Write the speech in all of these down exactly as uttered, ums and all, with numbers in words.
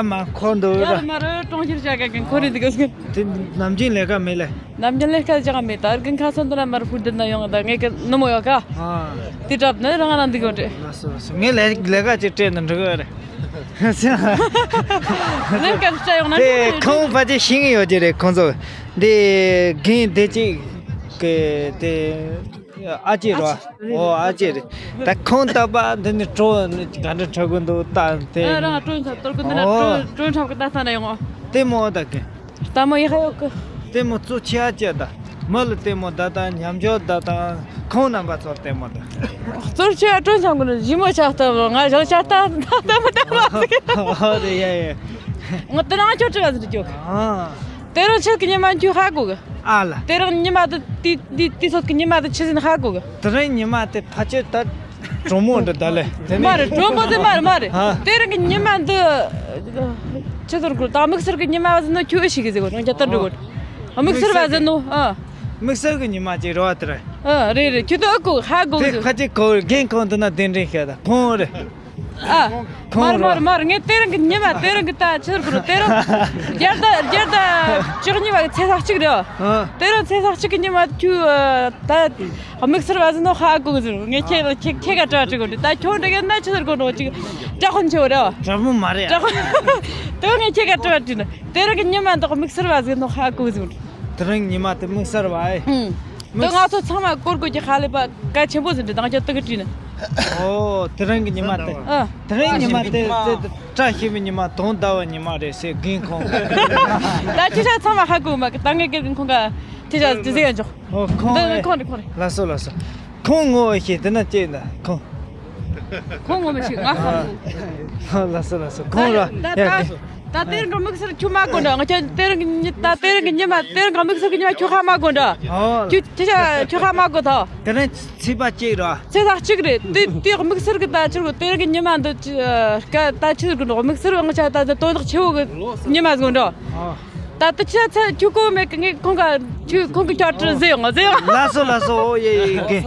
མ་འཁོར་འདུག་ཡ་ར། མ་ར་གྲོང་ཁྱེར་བྱ་ག་གི་འཁོར་རེ་འདུག་གི། དེ་ནམ་རྒྱུན་ལས་ཀ་མེད་ལེ། ནམ་རྒྱུན་ལས་ཀ་བྱ་ག་མེད། ད་རྒན་ཁ་སང་དུ་ན་མར་ཕུར་འདི་ན་ཡོང་ད་ངས་ཀི་ནུ་མོ་ཡོད་ཀ། ཨ། དེ་གྲབ་ན་རང་རང་འདི་གོ་དྲེ། ལགས་སོ་ལགས་སོ། ངས་ལས་ལས་ཀ་ཅིག་སྤྲད་ན་འགྲིག་གི་རེད། ལས་ཀ་སྤྲད་ཡོང་ན་དེ་འགྲིག་གི་རེད། ཁོང་ཕལ་ཆེར་ཤེས་ཀྱི་ཡོད་ཀྱི་རེད། ཁོང་ཚོ་འདི་རྒན་བདེ་སྐྱིད་ཀྱི་དེ། ཨ་ཅེ་རེད་བ། ཨོ་ཨ་ཅེ་རེད། ད་ཁོང་ལྟ་བ་འདི་ནི་སྤྲོ་ག་འདྲ་འཁྲབ་གི་འདུག་ད་དེ། ཨ་རང་སྤྲོ་འཁྲབ་གཏོར་གི་འདི་ན་ཨོ། སྤྲོ་སྤྲོ་འཁྲབ་གི་ད་ལྟ་ན་ཡོང་ཨ། ལྟད་མོ་ད་གི། ལྟད་མོ་ཡག་ཡོད་གི། ལྟད་མོ་གཙོ་ཆེ་ཨ་ཅེ་ད། མི་ལ་ལྟད་མོ་ད་ད་མཉམ་འཇོག་ད་ད། ཁོང་རྣམ་པ་ཚོར་ལྟད་མོ་ད། གཙོ་ཆེ་ཨ་སྤྲོ་འཁྲབ་གི་ནི་གཞི་མོ་ཆགས་ལྟ་བུ་ང་ཞང་ཆགས་ལྟ་ལྟད་མོ་ལྟད་མོ་ཟིག་ཨོ་རེད་ཡ་ཡ། ང་དེ་རང་ཁྱོད་ཅི་ག་ཟིག་རྒྱུག་ཨ། དེ་རང་ཁྱོད་ཀྱི་ཉི་མ་འཁྱུ་ཧ་གོ་གི། ཨ་ལ། དེ་རང་ཉི་མ་དེ་དེ་དེ་དེ་ཚོད་ཀྱི་ཉི་མ་དེ་ཆི་ཟིན་ཧ་གོ་གི། དེ་རིང་ཉི་མ་དེ་ཕལ་ཆེར་ད་གྲོ་མོ་འདྲ་ད་ལེ། དེ་ནི་མ་རེད། གྲོ་མོ་དེ་མ་རེད་མ་རེད། ཨ། དེ་རང་གི་ཉི་མ་འདི་ཆི་ཟེར་དགོས། ད་དམིགས་བསལ་གྱི་ཉི་མ་བ་ཟིན་ནོ་ཁྱོད་ཨེ་ཤེས་གི་ཟེར་གོ་རང་རྒྱ་ཏར་འགྲོ་གོ། དམིགས་བསལ་བ་ཟིན་ནོ་ཨ། དམིགས་བསལ་གྱི་ཉི་མ་ཅིག་རེད་བ་དེ་རེད། ཨ་རེད་རེད། ཁྱོད་དེ་ཨེ་གོ་ཧ་གོ་དེ་གི་ཟེར། ཁ་ཅིག་གོ་རྒན་ཁོང་འདི་ན་གདན་འདྲེན་བྱས་ད་ཁོང་རེད། ཨ། ཁོང་མར་མར་ར། མར་ངས་དེ་རིང་གི་ཉི་མ་དེ་རིང་གི་ད་ཆི་ཟེར་དགོས་རེད། དེ་རིང་རྒྱལ་ཟླ་རྒྱལ་ཟླ་བཅུ་གཉིས་པ་གི་ཚེས་ལྷག་གཅིག་རེད། ཨ། དེ་རིང་ཚེས་ལྷག་གཅིག་གི་ཉི་མ་ཁྱོད་ད་དམིགས་བསལ་བ་ཟིན་ནོ་ཧ་གོ་གི་ཟེར། ངས་ཁྱེད་ལ་ཁྱེད་ཁྱེད་ཀ་དྲི་བ་དྲི་དགོས་རེད། ད་ཁྱོད་འདྲ་གི་ན་ཆི་ཟེར་དགོས་ནོ་ཅིག་དྲག་ཁོན་ཆེ་བ་རེད། དྲག་མོ་མ་རེད། དྲག་ཁོན། དེ་ངས་ཁྱེད་ཀ་དྲི་བ་དྲིས་ན་དེ་རིང་གི་ཉི་མ་འདི་དམིགས་བསལ་བ་ཟིན་ནོ་ཧ་གོ་གི་ཟེར། དེ་རིང་ཉི་མ་དེ་དམིགས་བསལ་བ་ཨེ། ཨུང་། དེ་ང་ཚོ་ཚང་མ་སྐོར་དགོས་ཀྱི་ཧ་ལས་པ་གལ་ཆེན་པོ་ཟིན་འདྲི་དང་ཅག་དེ་གི་བྲིས་ནི། ཨོ། དེ་རིང་གི་ཉི་མ་དེ། ཨ། དེ་རིང་ཉི་མ་དེ་དེ་བཀྲ་ཤིས་པའི་ཉི་མ་དུང་ཟླ་བའི་ཉི་མ་རེད་ཟེར་རྒན་ཁོང་། ད་ཁྱེད་ཅག་ཚང་མ་ཧ་གོ་མ་གི། ད་ངས་རྒན་ཁོང་ག་ཁྱེད་ཅག་དེ་ཟེར་ཡ་འཇོག་ཨོ་ཁོང་འདི་ཨེ། ཁོང་རེད་ཁོང་རེད། ལགས་སོ་ལགས་སོ། ཁོང་ངོ་ཨེ་ཤེས་དེ་ན་ཅེ་ན་ཁོང་། ཁོང་ངོ་མི་ཤེས་ང་ཧ་གོ། ཨ་ལགས་སོ་ལགས་སོ། ཁོང་ར་ད་ཡ་ད་གི། ད་དེ་རིང་གི་དམིགས་བསལ་ཁྱོད་མ་གོ་འདྲ། ང་ཁྱོད་དེ་རིང་གི་ཉི་ད་དེ་རིང་གི་ཉི་མ་དེ་རིང་གི་དམིགས་བསལ་གི་ཉི་མ་ཁྱོད་ཧ་མ་གོ་འདྲ། ཨོ། ཁྱོད་ཁྱེད་ཅག་ཁྱོད་ཧ་མ་གོ་ད། དེ་རིང་ཚེས་པ་གཅིག་ར། ཚེས་ལྷག་གཅིག་རེད། དེ་དེ་དམིགས་བསལ་གི་ད་ཕྱིར་གོ་དེ་རིང་གི་ཉི་མ་འདི་ཅི་སྐད་ད་ཕྱིར་གོ་འགྲོ་དམིགས་བསལ་ང་ཅག་ད་དོན་དག་ཆེ་བོ་གི་ཉི་མ་ཟིག་འགྲོ། ཨོ། ད་དེ་ཁྱེད་ཚ་ཁྱོད་གོ་མེད་གི། ངས་ཁོང་ག་ཁྱོད་ཁོང་གི་ཁྱོད་ཏྲི་ཟེ་ཡོང་ཟེ་ཡོང་། ལགས་སོ་ལགས་སོ། ཨོ་ཡེ་ཡེ་གི།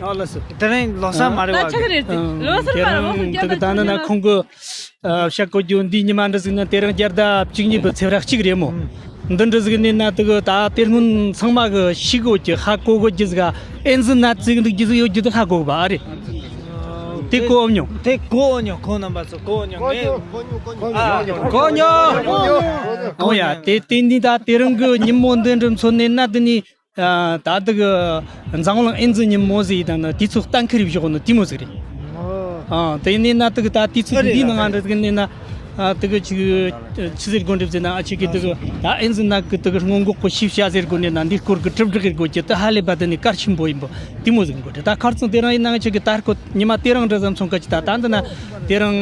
ཨོ་ལགས་སོ། དེ་རིང་ལོ་གསར་མ་རེད་ད་བ་ཆ་གི་གི། རེད་ཟེ། ཨང་། ལོ་གསར་དེ་མ་རེད། ལོ་རིང་གསར་དེ་གི་ད་ནི་ན་ཁོང་གི་ཨ་བཤད་གོ་རྒྱུ་འདི་ཉི་མ་འདྲ་ཟིག་ན་དེ་རིང་རྒྱལ་ཟླ་བཅུ་གཉིས་པའི་ཚེས་ར་གཅིག་རེད་མོ། ཨང་། འདི་འདྲ་ཟིག་ནས་ན་དེ་གི་ད་དེ་སྔོན་ཚང་མ་གི་ཤི་གོ་གི་ཧ་གོ་གོ་གི་ཟིག་ཨེ་འཛི་ན་ཙིག་འདུག་གི་ཟིག་ཡོད་གི་དེ་ཧ་གོ་གི་བ་རེད། དེ་གོ་མྱོང་། དེ་གོ་མྱོང་། ཁོང་རྣམ་པ་ཚོ་གོ་མྱོང་། ངས་ཨ་གོ་མྱོང་། གོ་མྱོང་། ཨོ་ཡ་དེ་དེ་འདི་ད་དེ་རིང་གི་ཉིན་མོ་འདི་འདྲ་མཚོན་ནས་ན་དེ་ནི། ཨ་ད་དེ་གི་འཛམ་གླིང་ཨེ་འཛི་ཉིན་མོ་ཟེར་ཡི་དང་ན་དུས་ཚོད་གཏན་འཁེལ་བཞག་ནི་དེ་མོ་ཟིག་རེད། ཨ་དེ་ནས་ན་དེ་གི་ད་དུས་ཚོད་འདི་ནང་ང་འདྲ་ཟིག་ནས་ན་ཨ་དེ་གི་ཅིག་ཆི་ཟེར་དགོས་འདྲ་ཟེར་ན། ཨ་ཅིག་གི་དེ་གི་ད་ཨེ་འཛི་ནད་གི་དེ་གི་སྔོན་འགོག་གི་ཤེས་བྱ་ཟེར་དགོས་ནས་ན་འདི་སྐོར་གི་གྲུབ་འབྲས་ཟེར་དགོས་ཀྱི་དེ་ཧ་ལས་པ་དེ་ནི་གལ་ཆེན་པོ་ཡིན་པོ་དེ་མོ་ཟིག་དགོས་རེད། ད་ཁར་ཚང་དེ་རིང་ཡིན་ན་ང་ཅག་གི་ད་སྐོར་ཉི་མ་དེ་རིང་འདྲ་ཙམ་མཚོན་ག་ཅི་ད་ད་འདི་ན་དེ་རིང་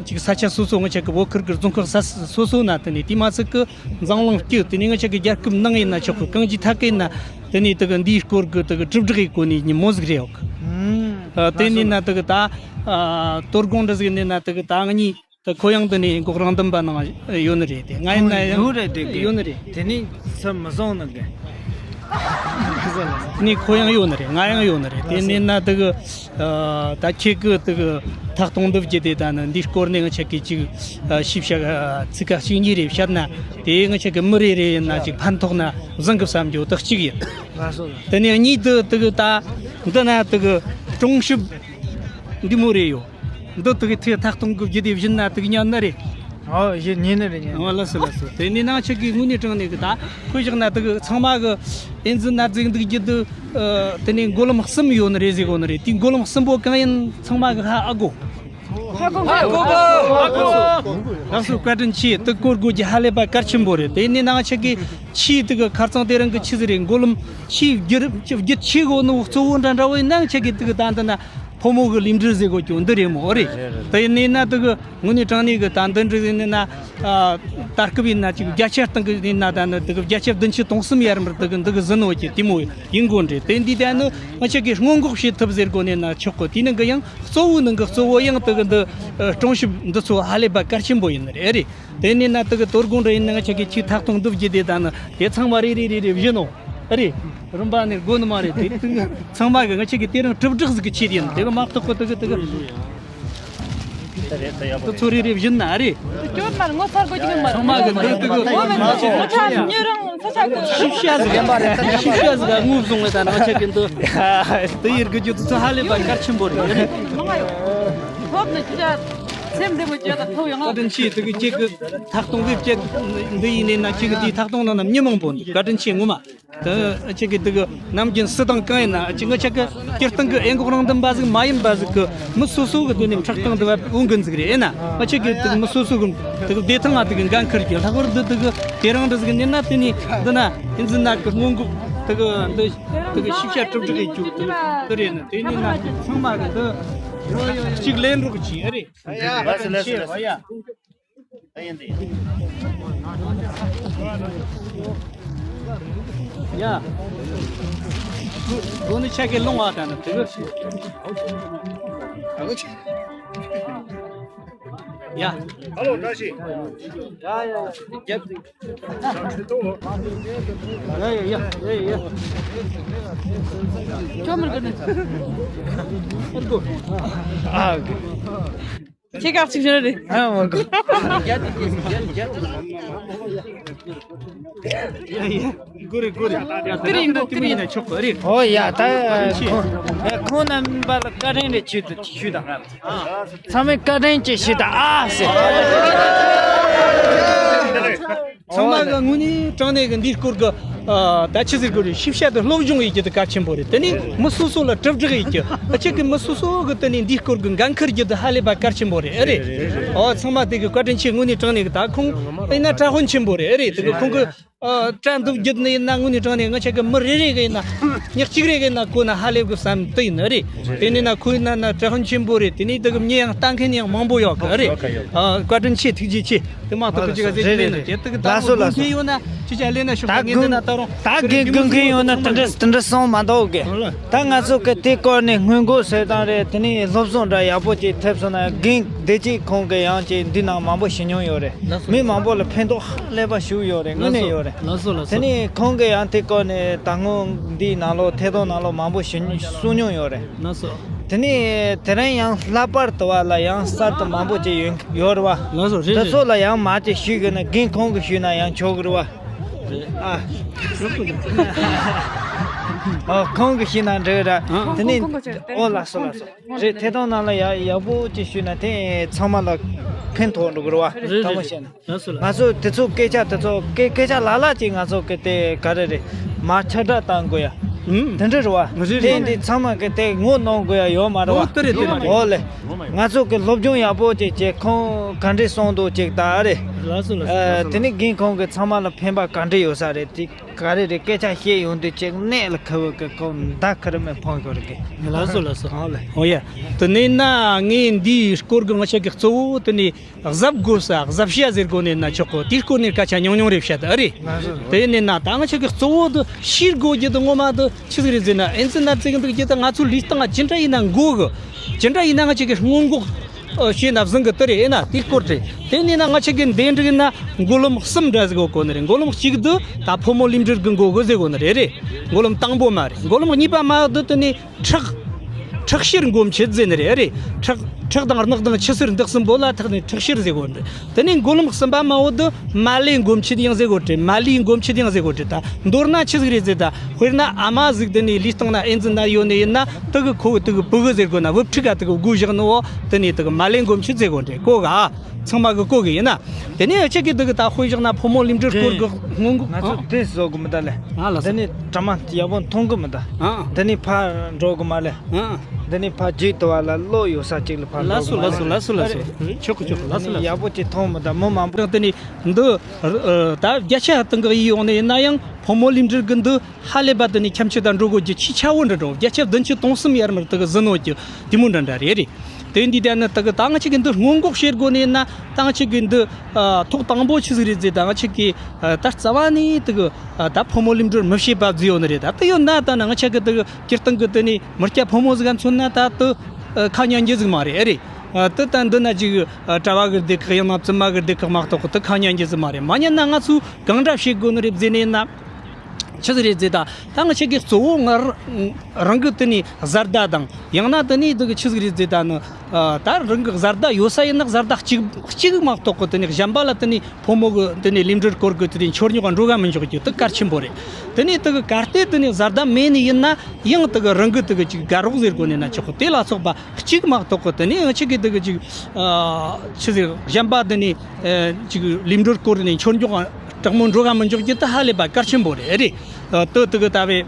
ཅིག་ས་ཆ་སོ་སོ་ང་ཅག་གི་བོད་ཁུལ་གི་རྫོང་ཁག་ས་སོ་སོ་ན་དེ་ནས་དེ་མ་ཚད་གི་འཛམ་གླིང་སྤྱི་དེ་ནས་ང་ཅག་གི་རྒྱལ་ཁབ་ནང་ཡིན་ན་ཆོག་གི། གང་ཅི་ཐད་ཀ་ཡིན་ན་དེ་ནས་དེ་གི་འདིའི་སྐོར་གི་དེ་གི་གྲུབ་འབྲས་ཡི་གོ་ནས་ཉིན་མོ་ཟིག་རེད་ཡོད་གི། ཨུམ། ཨ་དེ་ནས་ན་དེ་གི་ད་ཨ་དོ་དགོང་འདྲ་ཟིག་ནས་ན་དེ་གི་ད་ང་གཉིས་དེ་ཁོ་ཡང་དེ་ནས་འགོག་རང་འདུན་པ་ནང་ཡོད་ནི་རེད། དེ་ང་ཡིན་ན་ཡང་ཡོད་རེད། དེ་གི་ཡོད་ནི་རེད། དེ་ནས་ས་མི་བཟང་ནི་གི། ནི་ཁོ་ཡང་ཡོད་ནི་རེད། ང་ཡང་ཡོད་ནི་རེད། དེ་ནས་ན་དེ་གི་ཨ་ད་ཁྱེད་ཀྱི་དེ་གི་ཐག་གཏོང་འདི་བརྒྱུད་དེ་ད་ནི་འདིའི་སྐོར་ནས་ང་ཆ་གི་ཅིག་ཨ་ཞིབ་བཤད་ཨ་ཚིག་ཁ་གཅིག་གཉིས་རེ་བཤད་ན་དེ་ང་ཆ་གི་མི་རེ་རེ་ཡིན་ན་ཅིག་ཕན་ཐོགས་ན་བཟང་གི་བསམ་རྒྱུ་དེ་གཅིག་ཡིན། ལགས་སོ། དེ་ནས་གཉིས་དེ་དེ་གི་ད་འདི་ན་དེ་གི་གྲོང་གསེབ་འདི་མོ་རེ་ཡོད། འདི་དེ་གི་ཐེ་ཐག་གཏོང་གི་བརྒྱུད་དེ་བཞིན་ན་དེ་གི་ཉན་ནི་རེད། ཨོ་ཡེ་ཉན་ནི་རེད། ཉན། ཨོ་ལགས་སོ་ལགས་སོ། དེ་ནས་ནང་ཆ་གི་དངོས་གནས་དྲང་གནས་གི་ད་ཁོས་བཞག་ན་དེ་གི་ཚང་མ་གི་ཨེ་འཛི་ནད་ཟིག་འདུག་རྒྱུ་དེ། ཨ་དེ་ནས་མགོ་ལོག་གསུམ་ཡོད་ནི་རེད་ཟེར་གོ་ནི་རེད། དེ་མགོ་ལོག་གསུམ་པོ་གང་ཡིན་ཚང་མ་གི་ཧ་ཨ་གོ། ཧ་གོ་གོ་གོ་གོ། ལགས་སོ། བཀའ་དྲིན་ཆེ། དེ་གོ་དགོས་ཀྱི་ཧ་ལས་པ་གལ་ཆེན་པོ་རེད། དེ་ནས་ནང་ཆ་གི་ཆེས་དེ་གི་ཁར་ཚང་དེ་རིང་གི་ཆི་ཟིག་རེད། མགོ་ལོག་ཆེས་བསྒྱུར་བསྒྱུར་ཆེ་གོ་ནི་གཙོ་བོ་འདྲ་འདྲ་བོ་ཡིན་ནང་ཆ་གི་དེ་གི་ད་འདི་ན་ཕོ་མོ་གི་ལུས་འབྲེལ་ཟེར་གོ་ཀྱོ་འདི་རེད་མོ། ཨོ་རེད། དེ་ནས་ན་དེ་གི་དངོས་གནས་དྲང་གནས་གི་ད་འདི་འདྲ་ཟིག་ནས་ན། ཨ་ད་སྐབས་ཡིན་ན་ཅིག་བརྒྱ་ཆ་སྟེང་གི་ཡིན་ན་ད་ནི་དེ་གི་བརྒྱ་ཆ་བདུན་ཅུ་དོན་གསུམ་ཡར་མར་དེ་གི་འདི་གི་ཟིན་ནོ་ཀྱི་དེ་མོ་ཡིན་དགོས་འདྲ། དེ་འདི་ད་ནི་ང་ཆ་གི་སྔོན་འགོག་བྱེད་ཐུབ་ཟེར་གོ་ནས་ན་ཆོག་གོ། དེ་ནང་གི་ཡང་གཙོ་བོའི་ནང་གི་གཙོ་བོ་ཡང་དེ་གི་འདི་ཨ་གྲོང་གསེབ་འདི་ཚོ་ཧ་ལས་པ་གལ་ཆེན་པོ་ཡིན་ནི་རེད། ཨ་རེད། དེ་ནས་ན་དེ་གི་དོ་དགོང་འདྲ་ཡིན་ན་ང་ཆ་གི་ཆེས་ཐག་གཏོང་འདི་བརྒྱུད་དེ་ད་ནི་དེ་ཚང་མ་རེ་རེ་རེ་རེ་བཞིན་ནོ། ཨ་རེད། རིམ་པ་ནས་དགོས་ནི་མ་རེད། དེ་དེ་ཚང་མ་གི་ང་ཆ་གི་དེ་རིང་གྲུབ་འབྲས་ཟིག་གི་ཆེད་ཡིན། དེ་གི་མ་གཏོགས་གི་དེ་གི་དེ་གི། དེ་ཚོ་རེ་རེ་བཞིན་ན་རེད། སྐྱོར་མར་ངོ་ཚ་དགོས་ཀྱི་མ་རེད། ཚང་མ་གི་འདི་དེ་གི་ངོ་མི་ཚ་ཚ་ཚ་ཉེ་རང་ས་ཆ་གི་ཤི་བཤའ་ཟིག་ཤི་བཤའ་ཟིག་ངུ་བཟུང་བའི་ད་ནང་ཆ་གི་འདི་དེ་ཡིར་གི་རྒྱུ་དེ་ཚོ་ཧ་ལས་པ་གལ་ཆེན་པོ་རེད། མང་ཡོད། ཐོབ་ནི་ཅི་ཆ་སེམས་འདི་མོ་ཅི་ད་ཐོབ་ཡོང་བཀའ་དྲིན་ཆེ། དེ་གི་ཁྱེད་གི་ཐག་གཏོང་གི་ཁྱེད་འདི་ཡིན་ནས་ན་ཁྱེད་གི་དེའི་ཐག་གཏོང་གནང་ན་མི་མང་པོ་འདུག་བཀའ་དྲིན་ཆེ་ངོ་མ། དེ་ཁྱེད་ཀྱི་དེ་གི་ནམ་རྒྱུན་སྲིད་དང་གང་ཡིན་ན་ཅི་ང་ཆ་གི་སྤྱིར་བཏང་གི་ཨེ་འགོག་རང་འདུན་པ་ཟིག་མ་ཡིན་པ་ཟིག་གི་མི་སོ་སོ་གི་དེ་ནས་ཁྲག་རྐང་འདི་བ་འོང་གི་ཟིག་རེད། ཨེ་ན་ང་ཆ་གི་དེ་གི་མི་སོ་སོ་གི་དེ་གི་བདེ་ཐང་ང་དེ་གི་འགན་ཁུར་གྱི་ལྷག་པར་དུ་དེ་གི་དེ་རང་འདི་ཟིག་ནས་ན་དེ་ནས་འདི་ན་ཨེ་འཛིན་ན་གི་སྔོན་འགོག་དེ་གི་འདི་དེ་གི་ཤེས་བྱ་གྲུབ་འབྲས་ཡིན་རྒྱུ་དེ་རེད། ན་དེ་ནས་ན་ཚང་མ་གི་འདི་གཅིག་ལེན་རོགས་གྱིས། ཨེ་རེད། ཡ་ཡ་ལགས་སོ་ལགས་སོ་ལགས་སོ། ཡ། ཡ། དགོ་ནི་ཆ་གི་ལོང་བ་དང་དེ་གར་ཤི། ཡ། ཧ་ལོ་བཀྲ་ཤིས། ཡ་ཡ་ཡ། ཡ་ཡ་ཡ་ཡ་ཡ། ཁྱོད་མར་གི་ནི། ཨ་གོ། ཨ་གོ། ཁྱེད་ཀ་གཅིག་བྱོས་རེད། ཨ་མ་གོ། གུ་རེ་གུ་རེ། ཡ་ད་ན་ཏི་མི་ཡིན་ན་ཆོག་གི་རེད། ཨོ་ཡ་ད་ཁོང་ཁོང་རྣམ་པ་ལ་བཀའ་དྲིན་རེ་ཞུ་དུ་ཞུ་དང་། ཚང་མས་བཀའ་དྲིན་ཅིག་ཞུ་དང་ཨ་ཟེར། ཚང་མ་གི་དངོས་གནས་དྲང་གནས་གི་འདིའི་སྐོར་གི་ཨ་ད་ཆི་ཟེར་དགོས་རེད། ཤེས་བྱ་དེ་སློབ་སྦྱོང་ཡེད་རྒྱུ་དེ་གལ་ཆེན་པོ་རེད། དེ་ནས་མི་སོ་སོ་ལ་དྲིལ་བསྒྲགས་ཡེད་རྒྱུ། ཨ་ཁྱེད་ཀྱི་མི་སོ་སོ་གི་དེ་ནས་འདིའི་སྐོར་གི་འགན་ཁུར་རྒྱུ་དེ་ཧ་ལས་པ་གལ་ཆེན་པོ་རེད། ཨེ་རེད། ཨོ་ཚང་མ་དེ་གི་བཀའ་དྲིན་ཆེ། དངོས་གནས་དྲང་གནས་གི་ད་ཁོང་ཨེ་ན་གྲྭ་དཔོན་ཆེན་པོ་རེད། ཨེ་རེད། དེ་གི་ཁོང་གི་ཨ་གྲྭ་འདུག་རྒྱུ་ནི་ཡིན་ན་དངོས་གནས་དྲང་གནས་ང་ཆ་གི་མི་རེ་རེ་གི་ཡིན་ན་ཉག་གཅིག་རེ་གི་ཡིན་ན་གོ་ན་ཧ་ལས་གི་བསམ་དེ་ཡིན་ཨེ་རེད། དེ་ནས་ན་ཁོ་ཡིན་ན་ན་གྲྭ་དཔོན་ཆེན་པོ་རེད། དེ་ནས་དེ་གི་མྱི་ཡང་ལྟ་མཁན་ཡང་མང་པོ་ཡོད་གི་ཨེ་རེད། ཨ་བཀའ་དྲིན་ཆེ། ཐུགས་རྗེ་ཆེ། དེ་མ་གཏོགས་ཀྱི་ཅི་ག་ཟེར་གྱི་མེད་ནི་དེ་དག་ད་ལགས་སོ་ལགས་སོ། མཁན་ཡོད་ན་ཅི་ཅི་ལས་ན་ཤོག་ད་ངས་འདི་ན་ད་རུང་ད་དགེ་རྒན་མཁན་ཡོད་ན་དེ་འདྲ་དེ་འདྲ་སོང་མ་འདུག་གི། ད་ང་ཚོ་གི་དེ་སྐོར་ནས་སྔོན་འགོག་ཟེར་སྟངས་རེད། དེ་ནས་སློབ་སྦྱོང་འདྲ་ཡག་པོ་ཅིག་ཐེབས་སོང་ན་རྒན་བདེ་སྐྱིད་ཁོང་གི་ཡང་ཅིག་འདི་ནང་མང་པོ་ཞུ་མྱོང་ཡོད་རེད། མི་མང་པོ་ལ་ཕན་ཐོགས་ཧ་ལས་པ་ཞུ་ཡོད་རེད། དངོས་གནས་ཡོད་རེད། ལགས་སོ་ལགས་སོ། དེ་ནས་ཁོང་གི་ཡང་དེ་སྐོར་ནས་ད་སྔོན་འདིའི་ནང་ལོགས་ཐད་གཏོང་ནང་ལོགས་མང་པོ་ཞུ་གསུང་མྱོང་ཡོད་རེད། ལགས་སོ། དེ་ནས་དེ་རིང་ཡང་ལྷག་པར་དུ་བ་ལ་ཡང་གསར་དུ་མང་པོ་ཅིག་ཡོད་ཡོད་རེད་བ། ལགས་སོ་རེད་དེ་རེད། ཚོ་ལ་ཡང་མ་ཅིག་ཞུས་གི་ན་རྒན་ཁོང་གི་ཞུས་ན་ཡང་ཆོག་གི་རེད་བ། རེད། ཨ། ཨ་ཁོང་གི་ཞུས་ན་འགྲིག་ར། ཨ། དེ་ནས་ཁོང་ཁོང་གི་ཨོ་ལགས་སོ་ལགས་སོ། རེད་ཐད་གཏོང་ནང་ལ་ཡག་ཡག་པོ་ཅིག་ཞུས་ན་དེ་ཚང་མ་ལ་ཕན་ཐོགས་འགྲོ་གི་རེད་བ། རེད་དྲང་མོ་རེད། བཤད་ན། ལགས་སོ་ལགས། ང་ཚོ་དེ་ཚོ་སྐད་ཆ་དེ་ཚོ་སྐད་སྐད་ཆ་ལ་ལ་ཅིག་ང་ཚོ་གི་དེ་ག་རེ་རེད་མར་ཁྱབ་བསྒྲགས་བཏང་དགོས་ཡ། ཨུམ། དེ་འདྲ་རེད་བ། རེད་རེད། དེ་འདི་ཚང་མ་གི་དེ་ངོ་གནོང་དགོས་ཡ་ཡོད་མ་རེད་བ། ཨོ་དེ་རེད་དེ་རེད་དེ་རེད། ཨོ་ལེ། ང་ཚོ་གི་སློབ་སྦྱོང་ཡག་པོ་ཅིག་བྱས་ཁོང་ག་འདྲས་གསུང་འདུག་ཅིག་ད་ཨ་རེད། ལགས་སོ་ལགས་སོ། ཨ་དེ་ནི་རྒན་ཁོང་གི་ཚང་མ་ལ་ཕན་པ་ག་འདྲས་ཡོད་ས་རེད་དེ་ག་རེ་རེད་སྐད་ཆ་བཤད་ཡོང་དུས་ཅིག་གནད་ལ་ཁེལ་བའི་གི་ཁོང་མདའ་ཁ་རི་མོ་འཕངས་ཡོད་རེད་གི། ལགས་སོ་ལགས་སོ། ཨོ་ལེ། ཨོ་ཡ། དེ་ནས་ན་ངས་འདིའི་སྐོར་གི་ང་ཆ་གི་གཙོ་བོ་དེ་ནི། གཟབ་དགོས་ས་གཟབ་བྱ་ཟེར་དགོས་ནས་ན་ཆོག་གོ། དེའི་སྐོར་ནས་སྐད་ཆ་ཉུང་ཉུང་རེ་བཤད་ད་ཨ་རེད། དེ་ནས་ན་ད་ང་ཆ་གི་གཙོ་བོ་དུ་ཤེས་དགོས་རྒྱུ་དུ་ངོ་མ་དུ་ཆི་ཟིག་རེད་ཟེར་ན་ཨེ་ཙི་ན་ཙི་གི་འདུག་རྒྱུ་དུ་ང་ཚོ་ལུས་སྟེང་ང་ཅི་འདྲ་ཡིན་ན་མགོ་གི་ཅི་འདྲ་ཡིན་ན་ང་ཆ་གི་སྔོན་འགོག་ཨ་བྱས་ན་བཟང་གི་དུ་རེད། ཨེ་ན་དེའི་སྐོར་རེད། དེ་ནས་ན་ང་ཆ་གི་འདེམས་སྒྲིག་ཡིན་ན་མགོ་ལོམ་གསུམ་འདྲ་ཟིག་གོ་གོ་ནི་རེད། མགོ་ལོམ་གཅིག་དུ་ད་ཕོ་མོ་ལུས་འབྲེལ་གི་མགོ་གི་ཟེར་གོ་ནི་རེད་རེད། མགོ་ལོམ་དང་པོ་མ་རེད། མགོ་ལོམ་གཉིས་པ་མ་དུ་དུ་ནས། ཁྲག་ཁྲག་ཤེད་འགོ་མཆེད་ཟེར་ནི་རེད། ཨ་རེད། ཁྲག་ཁྲག་དང་རྣག་དང་ཆུ་སེར་འདི་གསུམ་པོ་ལ་ཐག་ནས་ཁྲག་ཤེད་ཟེར་གོ་འདྲ། དེ་ནས་མགོ་ལོམ་གསུམ་པ་མ་བོ་དུ་མ་ལེ་འགོ་མཆེད་ཡང་ཟེར་གོ་དྲ། མ་ལེའི་འགོ་མཆེད་ཡང་ཟེར་གོ་དྲ། ད་མདོར་ན་ཆི་ཟིག་རེད་ཟེར། ད་དཔེར་ན་ཨ་མ་ཟིག་དེ་ནས་ལུས་སྟེང་ན་ཨེ་ཙི་ན་ཡོད་ནི་ཡིན་ན་དུ་གི་ཁོ་གི་དུ་གི་བུ་གི་ཟེར་གོ་ན་བུ་ཕྲུག་ག་དུ་གི་མགོ་བཞག་ནི་བོ་དེ་ནས་དུ་གི་མ་ལེ་འགོ་མཆེད་ཟེར་གོ་འདྲ་གོ་ག་ཚང་མ་གི་གོ་གི་ཡིན་ན། དེ་ནས་ཨ་ཅག་གི་འདི་གི་ད་དཔེ་བཞག་ན་ཕོ་མོ་ལུས་འབྲེལ་སྐོར་གི་སྔོན་འགོག་ང་ཚོ་ཨ་དེ་བཟོ་གི་མི་ད་ལེ། ཨ་ལ་དེ་ནས་དྲ་མ་ཡག་པོ་མཐོང་གི་མི་ད། ཨ་དེ་ནས་ཕར་འགྲོ་གི་མ་ལེ། ཨ་དེ་ནས་ཕར་རྒྱུད་དུ་བ་ལ་བློ་ཡོད་ས་ཅིག་ལ་ཕར་ལ་འགྲོ་སུ་གི་མ་ལ་ལེ། སུ་ལ་སུ་ལ་སུ་ཆོག་གི་ཆོག་གི་ལ་སུ་ལ་ཡག་པོ་ཅིག་མཐོང་མི་ད་མི་མང་པོ། དེ་ནས་འདི་ད་བརྒྱ་ཆ་དང་གི་ཡིན་ཡོང་ནས་ཡིན་ན་ཡང་ཕོ་མོ་ལུས་འབྲེལ་གི་འདི། ཧ་ལས་པ་དེ་ནི་ཁྱམས་ཆུ་དང་འགྲོ་དགོས་ཀྱི་ཆེས་ཆ་བོ་འདྲ་འགྲོ། བརྒྱ་ཆ་བདུན་ཅུ་དོན་གསུམ་ཡར་མར་དེ་གི་ཟིན་ནོ་ཀྱི་དེ་མོ་འདྲ་འདྲ་རེད་རེད། དེ་འདི་དེ་ནི་དེ་གི་ད་ང་ཆ་གི་འདི་སྔོན་འགོག་བྱེད་དགོས་ནི་ན་ད་ང་ཆ་གི་འདི་ཐོག་དང་པོ་ཆི་ཟིག་རེད་ཟེར། ད་ང་ཆ་གི་ད་རྩ་བ་ནས་དེ་གི་ད་ཕོ་མོ་ལུས་འབྲེལ་མི་བྱེད་པ་བཟོས་ཡོད་ནི་རེད། ད་དེ་ཡོད་ན་ད་ན་ང་ཆ་གི་དེ་གི་སྤྱིར་བཏང་གི་དེ་ནི་མི་སྐྱ་ཕོ་མོ་ཟིག་ག་མཚོན་ན་ད་དེ་ཁ་ཉན་རྒྱུ་ཟིག་མ་རེད་རེད། དེ་ད་འདི་ན་ཅིག་གྲྭ་བ་གི་སྡེ་ཁག་ཡང་ན་བཙུན་མ་གི་སྡེ་ཁག་མ་གཏོགས་དེ་ཁ་ཉན་རྒྱུ་ཟིག་མ་རེད། མ་ཉན་ན་ང་ཚོ་གང་འདྲ་བྱེད་དགོས་ནི་རེད་ཟེར་ནས་ན། ཆི་ཟིག་རེད་ཟེར་ད། ད་ང་ཆ་གི་གཙོ་བོ་ང་རང་གི་དེ་ནས་བཟའ་ཟླ་དང་ཡང་ན་དེ་ནས་དེ་གི་ཆི་ཟིག་རེད་ཟེར་ད་ནི། ད་རང་གི་བཟའ་ཟླ་ཡོད་ས་ཡིན་ན་བཟའ་ཟླ་གཅིག་གཅིག་མ་གཏོགས་གི་དེ་ནས་གཞན་པ་ལ་དེ་ནས་ཕོ་མོ་གི་དེ་ནས་ལས་འབྲེལ་སྐོར་གི་དེ་ནས་འཆོལ་ཉོག་ག་འགྲོ་ག་མི་འཇོག་རྒྱུ་དེ་གལ་ཆེན་པོ་རེད། དེ་ནས་དེ་གི་གལ་ཏེ་དེ་ནས་བཟའ་ཟླ་མེད་ནི་ཡིན་ན་ཡང་དེ་གི་རང་གི་དེ་གི་ཅིག་དགའ་རོགས་ཟེར་དགོས་ནི་ན་ཆོག་གི། དེ་ལ་སོགས་པ་གཅིག་མ་གཏོགས་གི་དེ་ནས་ང་ཆ་གི་དེ་གི་ཅིག་ཆི་ཟིག་གཞན་པ་དེ་ནས་ཅིག་ལས་འབྲེལ་སྐོར་ནས་འཆོལ་ཉོག་ག་དྲག་མོ་འགྲོ་ག་མི་འཇོག་རྒྱུ་དེ་ཧ་ལས་པ་གལ་ཆེན་པོ་རེད། རེད། ཨ། དེ་དེ་གི་ད་བས་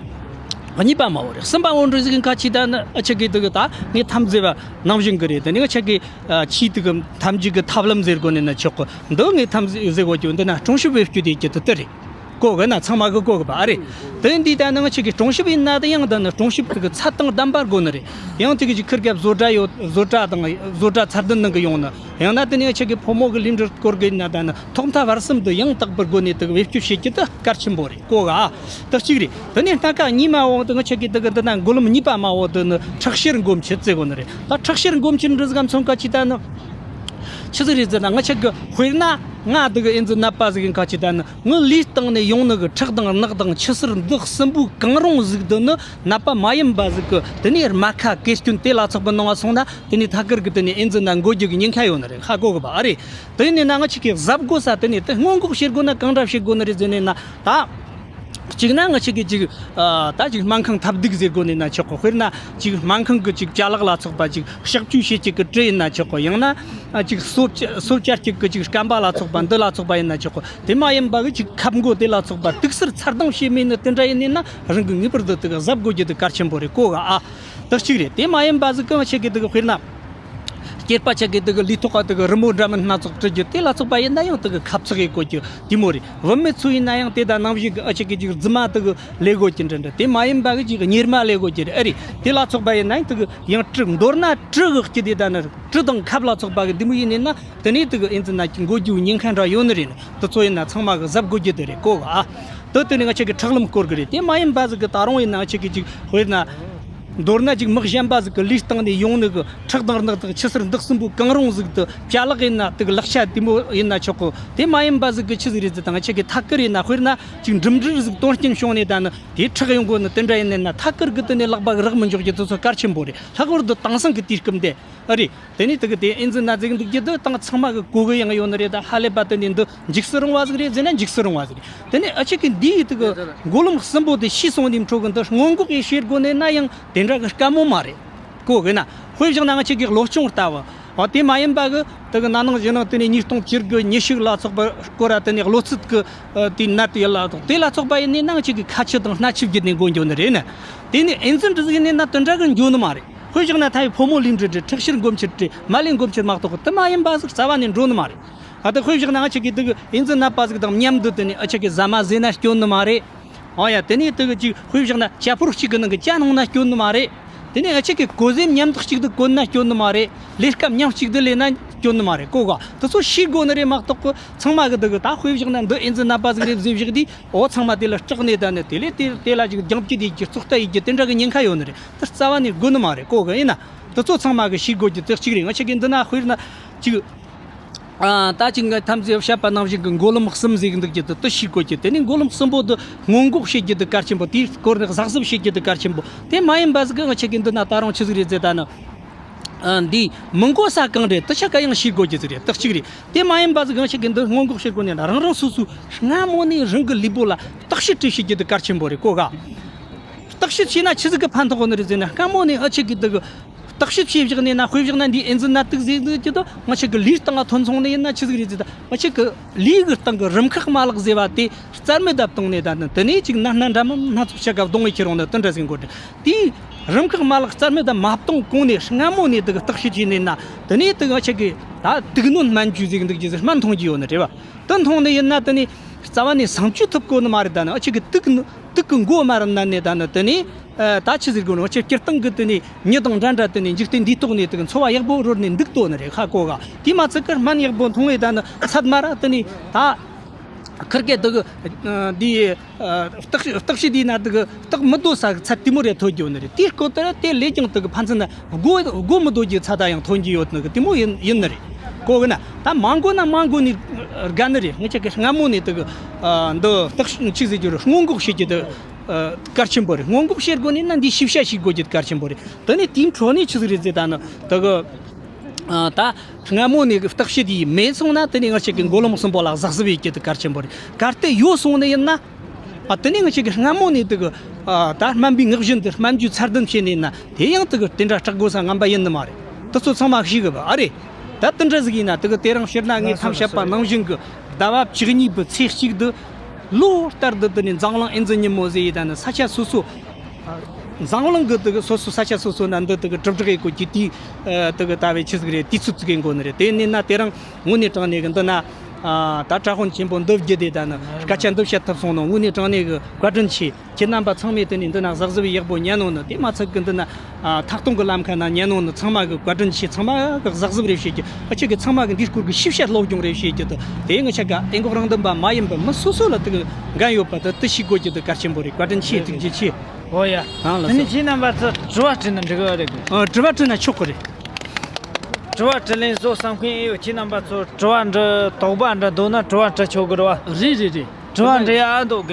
གཉིས་པ་མ་བོ་རེད། གསུམ་པ་བོ་འདྲ་ཟིག་གི་ཁ་ཆེ་ད་ནི་ཨ་ཆ་གི་དེ་གི་ད་ངས་ཐམ་ཟེར་བ་ནང་བཞིན་གི་རེད། དེ་ནི་ཨ་ཆ་གི་ཆེས་དེ་གི་ཐམ་ཅིག་གི་ཐབས་ལམ་ཟེར་དགོས་ནི་ན་ཆོག་གི། འདི་ངས་ཐམ་ཟེར་དགོས་རྒྱུ་འདི་ན་སྲུང་སྐྱོབ་བེད་སྤྱོད་དེ་རྒྱུ་དེ་དེ་རེད། གོ་གི་ན་ཚང་མ་གི་གོ་གི་པ་ཨ་རེད། དེ་འདི་ད་ནི་ཨ་ཆ་གི་སྲུང་སྐྱོབ་ཡིན་ན་ད་ཡང་ད་ནི་སྲུང་སྐྱོབ་དེ་གི་ཚད་དང་ལྡན་པ་དགོས་ནི་རེད། ཡང་དེ་གི་ཅིག་ཁིར་གབ་བཟོ་གྲྭ་ཡོད། བཟོ་གྲྭ་དང་བཟོ་གྲྭ་ཚད་ལྡན་ནང་གི་ཡོང་ནི། ཡང་ན་དེ་ནས་ཨ་ཆ་གི་ཕོ་མོ་གི་ལས་འབྲེལ་སྐོར་གི་ཡིན་ན་ད་ནི་ཐོག་མཐའ་བར་གསུམ་དུ་ཡང་དག་པར་སྒོ་ནས་དེ་གི་བེད་སྤྱོད་བྱེད་རྒྱུ་དེ་གལ་ཆེན་པོ་རེད། གོ་ག། ཨ། དེ་གཅིག་རེད། དེ་ནས་སྣ་ཁ་གཉིས་མ་འོང་དེ་ང་ཆ་གི་དེ་གི་འདི་ན་མགོ་ལོམ་གཉིས་པ་མ་འོང་དེ་ནི་ཁྲག་ཤེད་འགོམ་ཆེད་ཟེར་གོ་ནི་རེད། ད་ཁྲག་ཤེད་འགོམ་ཆེད་འདྲི་ཟིག་གམ་ཚོང་ཁ་ཆེ་ད་ནི་ཆི་ཟིག་རེད་ཟེར་ན། ང་ཆ་གི་དཔེར་ན་ང་དེ་གི་ཨེ་ཙི་ནད་པ་ཟིག་ཡིན་ཁ་ཆེ་ད་ནི་ངའི་ལུས་སྟེང་ནས་ཡོང་ནི་གི་ཁྲག་དང་རྣག་དང་ཆུ་སེར་འདི་གསུམ་པོའི་གང་རུང་ཟིག་དེ་ནི་ནད་པ་མ་ཡིན་པ་ཟིག་གི་དེ་ནས་རྨ་ཁ་གས་སྐྱོན་དེ་ལ་སོགས་པ་གནང་བ་སོང་ན་དེ་ནས་ཐད་ཀར་གི་དེ་ནས་ཨེ་ཙི་ནད་འགོ་རྒྱུ་གི་ཉེན་ཁ་ཡོད་ནི་རེད། ཧ་གོ་གི་པ་ཨ་རེད། དེ་ཡིན་ནི་ན་ང་ཆ་གི་གཟབ་དགོས་ས་དེ་ནས་དེ་སྔོན་འགོག་བྱེད་དགོས་ན་གང་འདྲ་བྱེད་དགོས་ནི་རེད་ཟེར་ནི་ན། ད་གཅིག་ན་ང་ཆ་གི་ཅིག་ཨ། ད་ཅིག་སྨན་ཁང་ཐབས་སྡུག་ཟེར་དགོས་ནི་ན་ཆོག་གི། དཔེར་ན་ཅིག་སྨན་ཁང་གི་ཅིག་ཅ་ལག་ལ་སོགས་པ་ཅིག་གཤག་བཅོས་བྱེད་ཅིག་གི་གྲི་ཡིན་ན་ཆོག་གི། ཡང་ན་ཨ། ཅིག་གསོ་བཅའ་གསོ་བཅའ་གཅིག་གི་ཅིག་སྐམ་པ་ལ་སོགས་པ་འདི་ལ་སོགས་པ་ཡིན་ན་ཆོག་གི། དེ་མ་ཡིན་པ་གི་ཅིག་ཁབ་མགོ་དེ་ལ་སོགས་པ་དུག་སེལ་ཚར་དང་བྱས་མེད་ནི་དེ་འདྲ་ཡིན་ནི་ན་རང་གི་ངེས་པར་དུ་དེ་གི་གཟབ་དགོས་རྒྱུ་དེ་གལ་ཆེན་པོ་རེད། གོ་ག། ཨ། དེ་གཅིག་རེད། དེ་མ་ཡིན་པ་ཟིག་གི་ང་ཆ་གི་དེ་གི་དཔེར་ན། སྐྱེས་པ་ཆ་གི་དེ་གི་ལུས་ཐོག་ག་དེ་གི་རི་མོ་འདྲ་མིན་སྣ་ཚོགས་བྲི་རྒྱུ་དེ་ལ་སོགས་པ་ཡིན་ན་ཡང་དེ་གི་ཁབ་ཚགས་ཡེད་དགོས་རྒྱུ་དེ་མོ་རེད། བུད་མེད་ཚོ་ཡིན་ན་ཡང་དེ་དང་ནང་བཞིན་གི་ཨ་ཆ་གི་ཅིག་རྫུན་མ་དེ་གི་ལས་དགོས་རྒྱུ་འདྲ་འདྲ། དེ་མ་ཡིན་པ་གི་ཅིག་གཉེར་མ་ལས་དགོས་རྒྱུ་རེད། ཨ་རེད། དེ་ལ་སོགས་པ་ཡིན་ན་ཡང་དེ་གི་ཡང་གྲི། མདོར་ན་གྲི་གི་སྐྱི་དེ་དང་ནི་གྲི་དང་ཁབ་ལ་སོགས་པ་གི་དེ་མོ་ཡིན་ནི་ན་དེ་ནས་དེ་གི་ཨེ་ཙི་ནད་ཀྱི་འགོ་རྒྱུའི་ཉེན་ཁ་འདྲ་ཡོད་ནི་རེད། དེ་ཚོ་ཡིན་ན་ཚང་མ་གི་གཟབ་དགོས་རྒྱུ་དེ་རེད། གོ་ག། ཨ། དེ་དེ་ནི་ང་ཆ་གི་ཁྲག་ལམ་སྐོར་གི་རེད། དེ་མ་ཡིན་པ་ཟིག་གི་ད་རུང་ཡིན་ན་ང་ཆ་གི་ཅིག་དཔེར་ན། མདོར་ན་ཅིག་མི་གཞན་པ་ཟིག་གི་ལུས་སྟེང་ནས་ཡོང་ནི་གི་ཁྲག་དང་རྣག་དང་ཆུ་སེར་འདི་གསུམ་པོ་གང་རུང་ཟིག་དེ་ཅ་ལག་ཡིན་ན་དེ་གི་ལག་ཆ་དེ་མོ་ཡིན་ན་ཆོག་གི། དེ་མ་ཡིན་པ་ཟིག་གི་ཆི་ཟིག་རེད་ཟེར་ད་ང་ཆ་གི་ཐད་ཀར་ཡིན་ན་དཔེར་ན་ཅིག་འགྲིམ་འགྲུལ་ཟིག་དོན་རྐྱེན་བྱུང་ནས་ད་ནི་དེ་ཁྲག་ཡོང་གོ་ནི་དེ་འདྲ་ཡིན་ནི་ན་ཐད་ཀར་གི་དེ་ནས་ལག་པ་གི་རག་མི་འཇོག་རྒྱུ་དེ་ཚོ་གལ་ཆེན་པོ་རེད། ལྷག་པར་དུ་དེང་སང་གི་དུས་སྐབས་འདི། ཨ་རེད། དེ་ནས་དེ་གི་དེ་ཨེ་ཙི་ནད་ཟེར་གི་འདུག་རྒྱུ་དེ་དང་ཚང་མ་གི་གོ་གི་ཡང་ཡོད་ནི་རེད། ད་ཧ་ལས་པ་དེ་ནས་འདི་འཇིགས་སུ་རུང་བ་ཟིག་རེད་ཟེར་ན་འཇིགས་སུ་རུང་བ་ཟིག་རེད། དེ་ནས་ཨ་ཆ་གི་འདིའི་དེ་གི་མགོ་ལོམ་གསུམ་པོ་དེ་ཤེས་སོང་ནས་འཕྲོ་གི་འདི་སྔོན་འགོག་ཡེ་བྱེད་དགོས་ནི་ན་ཡང་དེ་འདྲ་གི་དཀའ་མོ་མ་རེད། གོ་གི་ན། དཔེ་བཞག་ན་ང་ཆ་གི་གློ་གཅོང་ལྟ་བུ། འོ་དེ་མ་ཡིན་པ་གི་དེ་གི་ན་ནིང་གཞེས་ནིང་དེ་ནས་ཉིས་སྟོང་བཅུ་དགུ་ཉི་ཤུ་ལ་སོགས་པ་སྐོར་ར་དེ་ནས་གློ་ཚད་གི་དེའི་ནད་དེ་ཡིན་ལ་སོགས་དེ་ལ་སོགས་པ་ཡིན་ནི་ན་ང་ཆ་གི་ཁ་ཆུ་དང་སྣ་ཆུ་བརྒྱུད་ནས་འགོ་འགྱོ་ནི་རེད་ན། དེ་ནས་ཨེ་ཙི་འདྲ་ཟིག་ཡིན་ནི་ན་དེ་འདྲ་གི་འགྱོ་ནི་མ་རེད། དཔེ་བཞག་ན་ད་ཡི་ཕོ་མོ་ལུས་འབྲེལ་དེ་ཁྲག་ཤེད་འགོམ་ཆེད་དེ་མ་ལས་འགོམ་ཆེད་མ་གཏོགས་དེ་མ་ཡིན་པ་ཟིག་རྩ་བ་ནས་འགྲོ་ནི་མ་རེད། ཨ་ད་དཔེ་བཞག་ན་ང་ཆ་གི་དེ་གི་ཨེ་ཙི་ནད་པ་ཟིག་དང་མཉམ་དུ་དེ་ནས་ཨ་ཆ་གི་ཟ་མ་ཟོས་ན་སྐྱོན་ནི་མ་རེད། ཨོ་ཡ། དེ་ནས་དེ་གི་ཅིག་དཔེ་བཞག་ན་ཇ་ཕོར་གཅིག་གི་ནང་གི་ཇ་འཐུང་ན་སྐྱོན་ནི་མ་རེད། དེ་ནས་ཨ་ཆ་གི་གོ་ཟེ་མཉམ་དུ་གཅིག་ཏུ་གོན་ན་སྐྱོན་ནི་མ་རེད། ལས་ཀ་མཉམ་གཅིག་ཏུ་ལས་ན་སྐྱོན་ནི་མ་རེད། གོ་ག། དེ་ཚོ་ཤེས་དགོས་ནི་རེད་མ་གཏོགས་གི་ཚང་མ་གི་དེ་གི་ད་དཔེ་བཞག་ན་འདི་ཨེ་ཙི་ནད་པ་ཟིག་རེད་ཟེར་བཞག་དུས་ཨོ་ཚང་མ་དེ་ལ་སྐྲག་ནས་ད་ནི་དེ་ལས་དེ་དེ་ལ་ཅིག་རྒྱང་བཀྱེད་དེ་ཅིག་བཙོག་ལྟ་ཡེད་རྒྱུ་དེ་འདྲ་གི་ཉེན་ཁ་ཡོད་ནི་རེད། དེ་རྩ་བ་ནས་དགོས་ནི་མ་རེད། གོ་གི་ཡིན་ན། དེ་ཚོ་ཚང་མ་གི་ཤེས་དགོས་རྒྱུ་དེ་གཅིག་རེད། ང་ཆ་གི་འདི་ན་དཔེར་ན་ཅིག་ཨ། ད་ཅིག་ང་ཐམས་ཅད་བཤད་པ་ནང་བཞིན་གྱི་མགོ་ལོམ་གསུམ་ཟེར་གི་འདུག་རྒྱུ་དེ་དེ་ཤེས་དགོས་རྒྱུ། དེ་ནས་མགོ་ལོམ་གསུམ་པོ་དེ་སྔོན་འགོག་བྱེད་རྒྱུ་དེ་གལ་ཆེན་པོ། དེའི་སྐོར་ནས་གཟབ་གཟབ་བྱེད་རྒྱུ་དེ་གལ་ཆེན་པོ། དེ་མ་ཡིན་པ་ཟིག་གི་ང་ཆ་གི་འདི་ན་ད་རུང་ཆི་ཟིག་རེད་ཟེར་ད་ནི། ཨ། འདི་མི་འགོ་ས་གང་རེད་དེ་ཆ་ག་ཡང་ཤེས་དགོས་རྒྱུ་ཟིག་རེད། དེ་གཅིག་རེད། དེ་མ་ཡིན་པ་ཟིག་གི་ང་ཆ་གི་འདི་སྔོན་འགོག་བྱེད་དགོས་ནས་ན་རང་རང་སོ་སོའི་སྔ་མོ་ནས་རང་གི་ལུས་པོ་ལ་བརྟག་དཔྱད་བྱེད་རྒྱུ་དེ་གལ་ཆེན་པོ་རེད། གོ་ག། བརྟག་དཔྱད་བྱས་ན་ཆི་ཟིག་གི་ཕན་ཐོགས་ནི་རེད་ཟེར་ན་སྔ་མོ་ནས་ཨ་ཆ་གི་འདི་གི་བརྟག་དཔྱད་བྱས་བཞག་ནས་ན། དཔེ་བཞག་ན་འདི་ཨེ་ཙི་ནད་དུག་ཟེར་གི་འདུག་རྒྱུ་དེ་ང་ཆ་གི་ལུས་སྟེང་ལ་ཐོན་སོང་ནི་ཡིན་ན་ཆི་ཟིག་རེད་ཟེར་ད། ང་ཆ་གི་ལུས་གི་སྟེང་གི་རིམས་ཁག་མ་ལག་ཟེར་བ་དེ་རྩ་མེད་ད་བཏང་ནས་ད་ནི་དེ་ནས་ཅིག་ན་སྣ་འདྲ་མིན་སྣ་ཚོགས་ཆ་ག་གདོང་ངེ་ཁྱེར་འོང་ནི་དེ་འདྲ་ཟིག་འགོ་འདྲ། དེའི་རིམས་ཁག་མ་ལག་རྩ་མེད་ད་མ་བཏང་གོང་ནས་སྔ་མོ་ནས་དེ་གི་བརྟག་དཔྱད་བྱས་ནས་ན། དེ་ནས་དེ་ང་ཆ་གི་ད་དུག་སྣོད་སྨན་བཅོས་ཟེར་གི་འདུག་རྒྱུ་ཟེར་སྨན་འཐུང་རྒྱུ་ཡོད་ནི་རེད་བ། དེ་འཐུང་ནི་ཡིན་ན་དེ་ནས་རྩ་བ་ནས་སངས་རྒྱས་ཐུབ་གོ་ནི་མ་རེད། ད་ནི་ང་ཆ་གི་དུག་དུག་གི་མགོ་མར་ན་ནས་ད་ནི་དེ་ནས། ཨ། ད་ཆི་ཟེར་དགོས་ནོ། ཁྱེད་སྤྱིར་བཏང་གི་དེ་ནས་མྱི་དང་འདྲ་འདྲ་དེ་ནས་འཇིག་རྟེན་འདིའི་ཐོག་ནས་དེ་གི་འཚོ་བ་ཡག་པོ་རོལ་ནས་འདུག་ཏོ་ནི་རེད། ཧ་གོ་ག། དེ་མ་ཚད་ཀར་སྨན་ཡག་པོ་འཐུང་བས་ད་ནི་ཚད་མ་ར་དེ་ནས་ད་ཁིར་གེ་དེ་གི་འདི་བརྟག་བརྟག་དཔྱད་དེའི་ནང་དེ་གི་བརྟག་མི་དོ་ས་གི་ཚད་དེ་མོ་རེ་ཐོན་རྒྱུ་ནི་རེད། དེའི་སྐོར་དེ་ར་དེ་ལས་ཀྱང་དེ་གི་ཕན་ཚུན་ན་སྒོ་སྒོ་མི་དོ་རྒྱུ་ཚད་ད་ཡང་ཐོན་རྒྱུ་ཡོད་ནི་གི་དེ་མོ་ཡིན་ཡིན་ནི་རེད། གོ་གི་ན། ད་མ་གོ་ན་མ་གོ་ནི་དགའ་ནི་རེད། ངེད་ཅག་གི་སྔ་མོ་ནས་དེ་གི་ཨ་འདི་བརྟག་ཅིག་ཟེར་རྒྱུ་རེད། སྔོན་འགོག་བྱེད་རྒྱུ་དེ་ཨ་གལ་ཆེན་པོ་རེད། སྔོན་འགོག་བྱེད་དགོས་ནི་ན་འདི་ཤེས་བྱ་ཞིག་དགོས་རྒྱུ་གལ་ཆེན་པོ་རེད། དེ་ནས་དེའི་འཕྲོ་ནས་ཆི་ཟིག་རེད་ཟེར་ད་ནི་དེ་གི་ཨ་ད་སྔ་མོ་ནས་གི་བརྟག་དཔྱད་དེ་མེད་སོང་ན་དེ་ནས་ང་ཅག་གི་མགོ་ལོག་གསུམ་པོ་ལ་གཟབ་གཟབ་ཡེད་རྒྱུ་དེ་གལ་ཆེན་པོ་རེད། གལ་ཏེ་ཡོད་སོང་ནི་ཡིན་ན། ཨ་དེ་ནས་ང་ཅག་གི་སྔ་མོ་ནས་དེ་གི་ཨ་ད་སྨན་པའི་ངག་བཞིན་དུ་སྨན་བཅོས་ཚད་ལྡན་བྱས་ནས་ན་དེ་ཡང་དེ་གི་དེ་འདྲ་སྐྲག་དགོས་ས་ངན་པ་ཡིན་ནི་མ་རེད། དེ་ཚོ་ཚང་མ་ཤེས་གི་བ་ཨ་རེད། ད་དེ་འདྲ་ཟིག་ཡིན་ན་དེ་གི་དེ་རིང་སྤྱིར་ན་ངས་མཚམས་བཤད་པ་ནང་བཞིན་གི་ཟླ་བ་བཅུ་གཉིས་པའི་ཚེས་གཅིག་དུ་ལོ་ལྟར་དུ་དེ་ནས་འཛམ་གླིང་ཨེ་ཛི་ཉིན་མོ་ཟེར་ཡི་ད་ནི་ས་ཆ་སོ་སོ། འཛམ་གླིང་གི་དེ་གི་སོ་སོ་ས་ཆ་སོ་སོ་ན་འདི་དེ་གི་གྲུབ་འབྲས་ཡི་གོ་གི་དེ་དེ་གི་ད་བའི་ཆི་ཟིག་རེད། དུས་ཚོད་ཟིག་ཡིན་གོ་ནི་རེད། དེ་ནས་ན་དེ་རིང་དངོས་གནས་དྲང་གནས་གི་འདི་ན་ད་གྲྭ་དཔོན་ཆེན་པོ་འདི་བརྒྱུད་དེ་ད་ནི་སྐད་ཆ་འདི་བཤད་ཐུབ་སོང་ནོ་དངོས་གནས་དྲང་གནས་གི་བཀའ་དྲིན་ཆེ། ཁྱེད་རྣམ་པ་ཚང་མས་དེ་ནས་འདི་ན་གཟབ་གཟབ་ཡག་པོ་ཉན་ནོ་ནི། དེ་མ་ཚད་གི་འདི་ན་ཨ་ཐག་གཏོང་གི་ལམ་ཁ་ན་ཉན་ནོ་ནི་ཚང་མ་གི་བཀའ་དྲིན་ཆེ། ཚང་མ་གི་གཟབ་གཟབ་རེ་བྱེད་ཀྱི། ཨ་ཁྱེད་ཀྱི་ཚང་མ་གི་འདིའི་སྐོར་གི་ཤེས་བྱ་སློབ་སྦྱོང་རེ་བྱེད་ཀྱི་དེ། དེ་ངི་ཆ་ག་ཨེ་འགོག་རང་འདུན་པ་མ་ཡིན་པ་མི་སོ་སོ་ལ་དེ་གི་འགན་ཡོད་པ་དེ་དེ་ཤེས་དགོས་ཀྱི་དེ་གལ་ཆེན་པོ་རེད། བཀའ་དྲིན་ཆེ། ཐུགས་རྗེ་ཆེ། ཨོ་ཡ། ཨང་ལགས་སོ། དེ་ནས་ཁྱེད་རྣམ་པ་ཚོ་དྲི་བ་དྲིས་ན་འགྲིག་གི་རེད་གི། ཨ་དྲི་བ་དྲིས་ན་ཆོག་གི་རེད། དྲི་བ་དྲིས་ལན་བཟོ་བསམ་མཁན་ཨེ་ཡོད། ཁྱེད་རྣམ་པ་ཚོ་དྲི་བ་འདྲི་དོགས་པ་འདྲི་འདུག་ན་དྲི་བ་དྲི་ཆོག་གི་རེད་བ། རེད་རེད་རེད། དྲི་བ་འདྲི་ཡ་འདུག་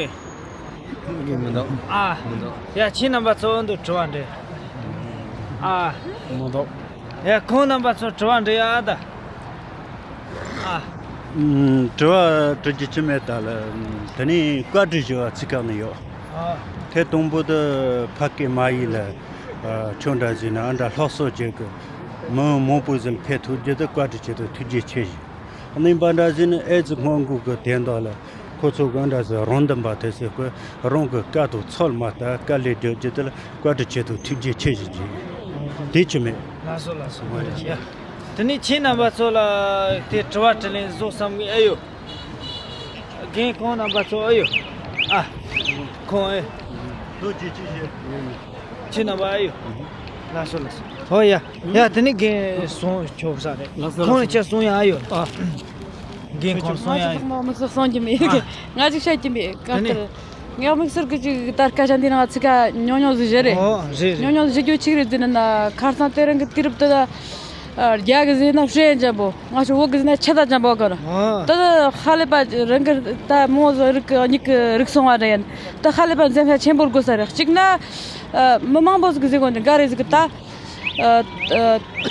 གི། མི་འདུག་ཨ། མི་འདུག་ཡ་ཁྱེད་རྣམ་པ་ཚོ་འདུག་དྲི་བ་འདྲི། ཨ། མི་འདུག་ཡ་ཁོང་རྣམ་པ་ཚོ་དྲི་བ་འདྲི་ཡ་ཨ་ད། ཨ། ཨུམ། དྲི་བ་དྲི་རྒྱུ་ཅི་མེད་ད་ལ། དེ་ནས་བཀའ་དྲིན་ཞུ་བ་ཚིག་ཁག་ནས་ཡོད། ཨ། ཐེངས་དང་པོ་དུ་ཕ་སྐད་མ་ཡིག་ལ་ཨ་ཁྱོད་འདྲ་ཟིག་ན་ཨ་འདྲ་སློབ་གསོ་བྱེད་གི། མི་མང་པོ་ཟིག་ཕེབས་ཐུབ་རྒྱུ་དུ་བཀའ་དྲིན་ཆེ་དང་ཐུགས་རྗེ་ཆེ་ཞུ། གཉིས་པ་འདྲ་ཟིག་ནི་ཨེ་ཙི་སྔོན་འགོག་གི་དོན་དག་ལ་ཁོ་ཚོ་ག་འདྲ་ཟིག་རང་འདུན་པ་དེ་ཟེར་གི། རང་གི་བཀའ་དང་ཚོད་མ་ལྟ་དཀའ་ལས་བརྒྱབ་རྒྱུ་དེ་ལ་བཀའ་དྲིན་ཆེ་དང་ཐུགས་རྗེ་ཆེ་ཞུ་རྒྱུ་དེ་ཅི་མེད། ལགས་སོ་ལགས་སོ། ཡ། དེ་ནས་ཁྱེད་རྣམ་པ་ཚོ་ལ་དེ་དྲི་བ་དྲིས་ལན་བཟོ་བསམ་གི་ཨེ་ཡོད། རྒན་ཁོང་རྣམ་པ་ཚོ་ཨེ་ཡོད། ཨ། ཁོང་ཨེ། ལོ་རྒྱུས་ཅི་བཤད། ཁྱེད་རྣམ་པ་ཨེ་ཡོད། ལགས་སོ་ལགས་སོ། ཧོ་ཡ། ཡ་དེ་ནས་རྒན་གསུང་ཆོག་ས་རེད། ལགས་སོ་ཁོང་ལགས་ལ་སོ། ཅི་གསུང་ཡ་ཨེ་ཡོད། ཨ། རྒན་ཁོང་གསུང་ཡ་ཨེ་ཡོད། ང་ཅིག་ཐོག་མ་མི་སུ་གསུང་རྒྱུ་མེད། ཨ། ང་ཅིག་བཤད་རྒྱུ་མེད། གང་ལྟར་ངས་དམིགས་བསལ་གྱི་ཅིག་ད་སྐད་ཆ་འདི་ནང་ཚིག་ཁ་ཉུང་ཉུང་ཟིག་བཤད་རེད། ཨོ་རེད་རེད། ཉུང་ཉུང་ཟིག་བཤད་རྒྱུ་ཅིག་རེད་ཟེར་ན་ན་ཁ་སང་དེ་རིང་གི་དུས་རབས་དེ་ད། རྒྱ་གི་ཟེར་ན་ཧྲེན་ཅན་པོ། ང་ཚོ་བོད་གི་ཟེར་ན་ཆི་ད་ཅན་པོ་གི་རེད། ཨོ། ད་ཧ་ལས་པ་རང་གི་ད་མོ་ཟོ་རིག་གི་གཉིས་ཀྱི་རིག་སོང་བ་རེད། ད་ཧ་ལས་པ་འཛེམ་ས་ཆེན་པོར་དགོས་ས་རེད། གཅིག་ན། མི་མང་པོ་ཟིག་ཟེར་གོ་འདི་འགའ་རེ་ཟིག་གི་ད།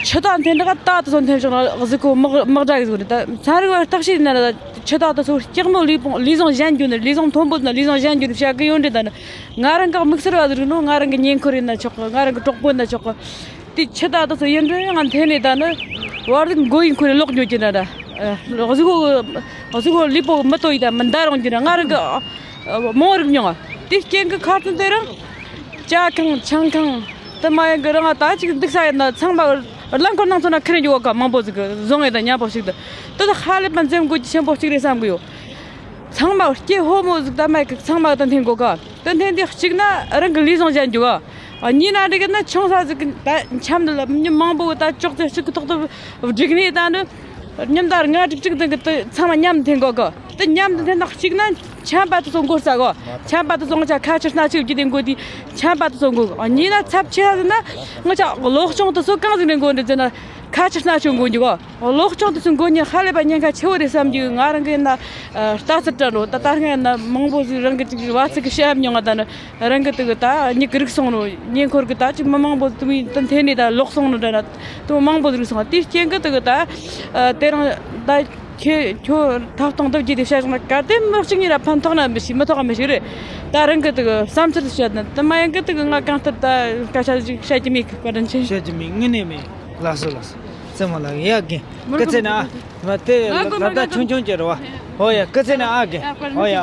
ཆུ་དྭགས་འཐེན་དྲག་ད་དུ་སོང་འཐེན་ཆོག་ཟིག་གོ་དམག་དམག་དྲག་ཟིག་རེད། ད་ཚན་རིག་པ་བརྟག་དཔྱད་ན་ཆུ་དྭགས་དུ་སོ་སྐྱག་མོ་ལུས་པོ་ལུས་ཟུངས་གཞན་རྒྱུ་ནི་ལུས་ཟུངས་མཐོན་པོ་ན་ལུས་ཟུངས་གཞན་རྒྱུ་ནི་བཤད་གི་ཡོད་འདྲི། ད་ནི་ང་རང་གི་དམིགས་བསལ་བ་ཟིག་རེད་ནོ། ང་རང་གི་ཉེ་འཁོར་ཡིན་ན་ཆོག་གི། ང་རང་གི་གྲོགས་པོ་ཡིན་ན་ཆོག་གི། དེ་ཆུ་དྭགས་དུ་སོ་ཡིན་འདྲི་ང་འཐེན་ནས་ད་ནི་བར་དུ་མགོ་ཡིན་ཁོ་རེ་ལོག་འགྱོ་གི་འདྲ་འདྲ། གཟུགས་པོ་གཟུགས་པོ་ལུས་པོ་མི་ལྟོ་ཡི་ད་མི་འདའ་རུང་འགྱོ་འདྲ། ང་རང་གི་མང་རིག་མྱོང་ང་། དེ་རྐྱེན་གི་ཁ་ཚོན་དེ་རང་ཇ་ཁང་ཆང་ཁང་དུ་མ་ཡིན་གི་རང་ད་ཅིག་འདུག་ས་ཡིན་ན་ཚང་མ་རླངས་འཁོར་ནང་ཚོ་ན་ཁེར་འགྱོ་ག་མང་པོ་ཟིག་གི་བཟོ་ངེས་ད་མཉམ་པོ་ཞིག་ཏུ་དེ་ད་ཧ་ལས་པ་འཛེམ་དགོས་ཀྱི་ཆེན་པོ་གཅིག་རེད་བསམ་གི་ཡོད། ཚང་མ་སྐྱེ་ཕོ་མོ་ཟིག་ད་མ་ཡིན་གི་ཚང་མ་ད་འཐེན་དགོས་ག། ད་འཐེན་དེ་གཅིག་ན་རང་གི་ལུས་ཟུངས་གཞན་འགྱོ་ག། གཉིས་ན་འགྲིག་གི་ན་ཆུང་ས་ཟིག་གི་ད་འཆམ་འདི་ལ་མི་མང་པོ་ད་ཅོག་ཙེ་གཅིག་གི་ཐོག་ཏུ་བསྒྲིགས་ནས་ད་ནི་མཉམ་ད་ལྔ་དྲུག་དྲུག་དང་གི་ད་ཚང་མ་མཉམ་འཐེན་དགོས་གི། ད་མཉམ་དུ་འཐེན་ན་གཅིག་ན་ཆམ་པ་དེ་ཚོ་འགོར་ས་གོ། ཆམ་པ་དེ་ཚོ་ང་ཆ་ཁ་ཆུ་སྣ་ཆུ་བརྒྱུད་དེ་འགོ་དེ་ཆམ་པ་དེ་ཚོ་འགོར་གོ། གཉིས་ན་ཚབས་ཆེ་ས་ཟིན་ན་ང་ཆ་གློ་གཅོང་དེ་ཚོ་གང་ཟིག་ནས་འགོ་འདྲི་ཟེར་ན་ཁ་ཆུ་སྣ་ཆུ་འགོ་འགྱུར་གོ། གློ་གཅོང་དེ་ཚོ་འགོ་ཉིན་ཧ་ལས་པ་ཉེན་ཁ་ཆེ་བོ་རེད་བསམ་རྒྱུ། ང་རང་གི་ཡིན་ན་ལྟ་ཚུལ་འདྲ་འགྲོ། ད་ད་སྔ་ཡིན་ན་མང་པོ་ཟིག་རང་གི་ཅིག་བ་ཚིག་གི་བཤད་མྱོང་ང་ད་ནི། རང་གི་དེ་གི་ད་མྱིག་གི་རིག་སོང་ནོ། ཉེ་འཁོར་གི་ད་ཅིག་མི་མང་པོ་དུ་མི་དུ་འཐེན་ནས་ད་ལོག་སོང་ནོ་འདྲ་ན་དུ་མི་མང་པོ་རིག་སོང་། དེའི་རྐྱེན་གི་དེ་གི་ད་དེ་རིང་ད་ཁྱེད་ཁྱོད་ཐག་གཏོང་ཐབས་བགྱིས་ཏེ་བཤད་བཞག་ན་གལ་ཏེ་མི་གཅིག་གཉིས་ར་ཕན་ཐོགས་ན་མི་ཤེས། མི་ཐོགས་མི་ཤེས་རེད། ད་རང་གི་དེ་གི་བསམ་ཚུལ་བཤད་ན་དུ་མ་ཡང་གི་དེ་གི་ང་གང་ལྟར་ད་སྐད་ཆ་ཞིག་བཤད་ཀྱི་མེད་གི། བཀའ་དྲིན་ཆེ། བཤད་ཀྱི་མེད། དངོས་གནས་མེད། ལགས་སོ་ལགས་སོ། རྩེ་མོ་ལགས་ཡ་རྒན། སྐུ་ཚེ་ན་ཨ་མ་དེ་ལ་ད་ཆུང་ཆུང་ཅེར་བ། ཧོ་ཡ་སྐུ་ཚེ་ན་ཨ་རྒན། ཧོ་ཡ།